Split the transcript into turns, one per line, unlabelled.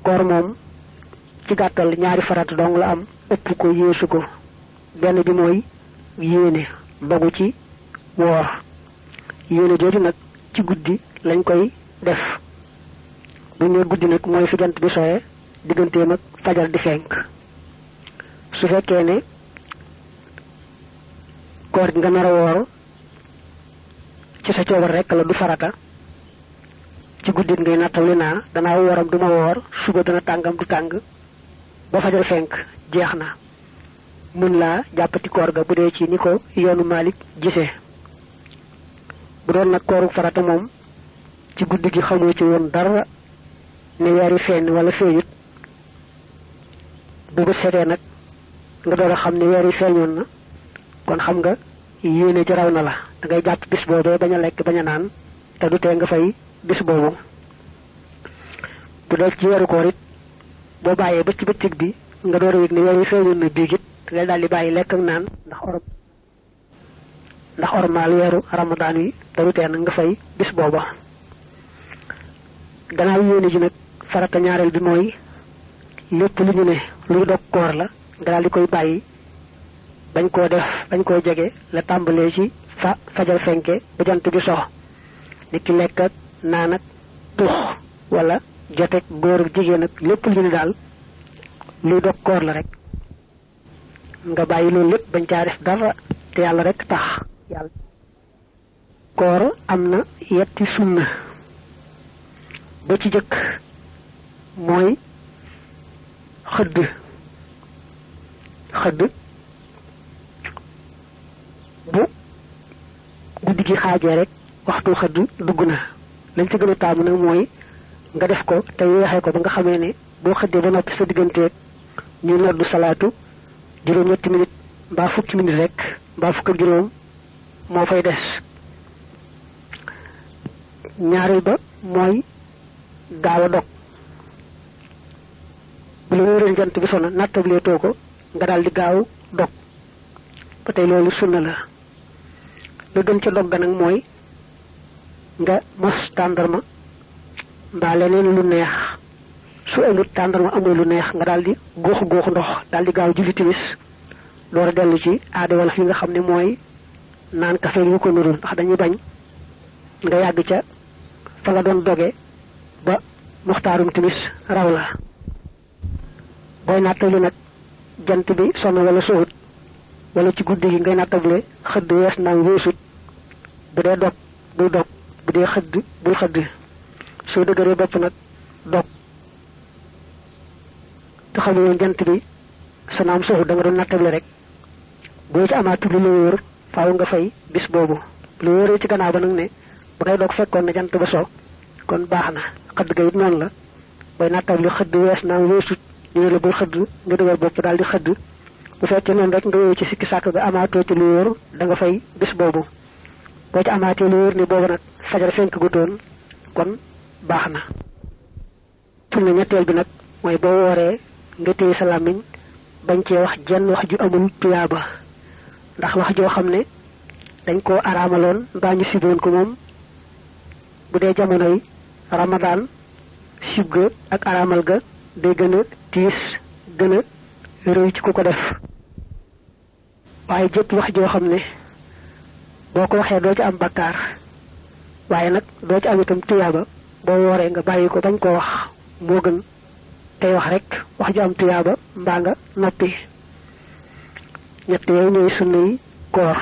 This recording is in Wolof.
koor moom ci gàttal ñaari farata dong la am, ëpp ko yeesu ko. benn bi mooy yéene dogu ci woor. yéene jooju nag ci guddi lañ koy def. bu ñu guddi nag mooy fi jant bi soye digganteem ak fajar di fenk. su fekkee ne koor gi nga nar a woor ci sa coobar rek la du farata, ci guddit ngay nattawli naa danaa wooram duma woor, suba dana tàngam du tàng ba fajar fenk jeex na, mën laa jàppati koor ga bu dee ci ni ko yoonu Malik gisee. bu doon nag kooru farata moom ci guddi gi xamoo ci woon dara ne weeri feeñ wala feeñut, bu bët setee nag nga door a xam ne weeri feeñoon na, kon xam nga yéene ji raw na la. da ngay jàpp bis boobee bañ a lekk bañ a naan te du tee nga fay bis boobu. bu dee ci weeru koor it boo bàyyee ba ci bëccëg bi nga door a yëg ne weeri feeñoon na biig it ngay daal di bàyyi lekk ak naan ndax ormaal weeru ramadaan wi te du tee nag nga fay bis booba. gannaaw yéene ji nag farata ñaareel bi mooy lépp lu ñu ne luy dog koor la nga daal di koy bàyyi, bañ koo def bañ koo jege la tàmbalee ci fajar fenke ba jant bi sox, ni ki lekk ak naan ak tux wala joteeg góor ak jigéen ak lépp lu ñu ne daal luy dog koor la rek nga bàyyi loolu lépp bañ caa def dara te yàlla rek tax. yàlla koor am na yetti sunna. ba ci jëkk mooy xëdd bu guddi gi xaajee rek waxtu xëdd dugg na. lañ ci gën a taamu nag mooy nga def ko te yeexee ko ba nga xamee ne boo xëddee ba noppi sa digganteeg ñu noddu salaatu juróom-ñetti minute mbaa fukki minute rek mbaa fukk ak juróom moo fay des. ñaareel ba mooy gaaw a dog. bu la wóoree jant bi sona nattablee too ko nga daal di gaaw dog, ba tey loolu sunna la. la gën ca dog ga nag mooy nga mos tàndarma mbaa leneen lu neex. su amut tàndarma amul lu neex nga daal di góoxu ndox daal di gaaw julli timis door a dellu ci aada wala fi nga xam ne mooy naan kafe yu ko nurul, ndax dañuy bañ nga yàgg ca fa nga doon doge ba muxtaarum timis raw la. booy nattable nag jant bi sonn wala soxut wala ci guddi gi ngay nattable xëdd wees naam weesut, bu dee dog bul dog, bu dee xëdd bul xëdd. soo dëgëree bopp nag dog te xam woon jant bi sa naam soxut da nga doon nattable rek, boo ci amaatu lu la wóor faaw nga fay bis boobu. lu wóoree ci gannaaw ba nag ne ba ngay dog fekkoon na jant ba so kon baax na. xëdd ga it noonu la, booy nattable xëdd wees naam weesut ñu la bul xëdd nga dëgër bopp daal di xëdd. bu fekkee noonu rek nga wéy ci sikki sàkk ga amaatoo ci lu wóor da nga fay bis boobu. boo ci amaatee lu wóor ni boobu nag fajar fenk gutoon kon baax na. sunna ñetteel bi nag mooy boo wooree nga téye sa làmmiñ bañ cee wax jenn wax ju amul tuyaaba, ndax wax joo xam ne dañ koo araamaloon mbaa ñu siboon ko moom bu dee jamonoy ramadaan sib ga ak araamal ga day gën a tiis gën a rëy ci ku ko def. waaye jëpp wax joo xam ne boo ko waxee doo ci am bakkaar waaye nag doo ci am itam tuyaaba, boo wooree nga bàyyi ko bañ koo wax moo gën tey wax rek wax ju am tuyaaba mbaa nga noppi. ñett yooyu ñooy sunna yi koor.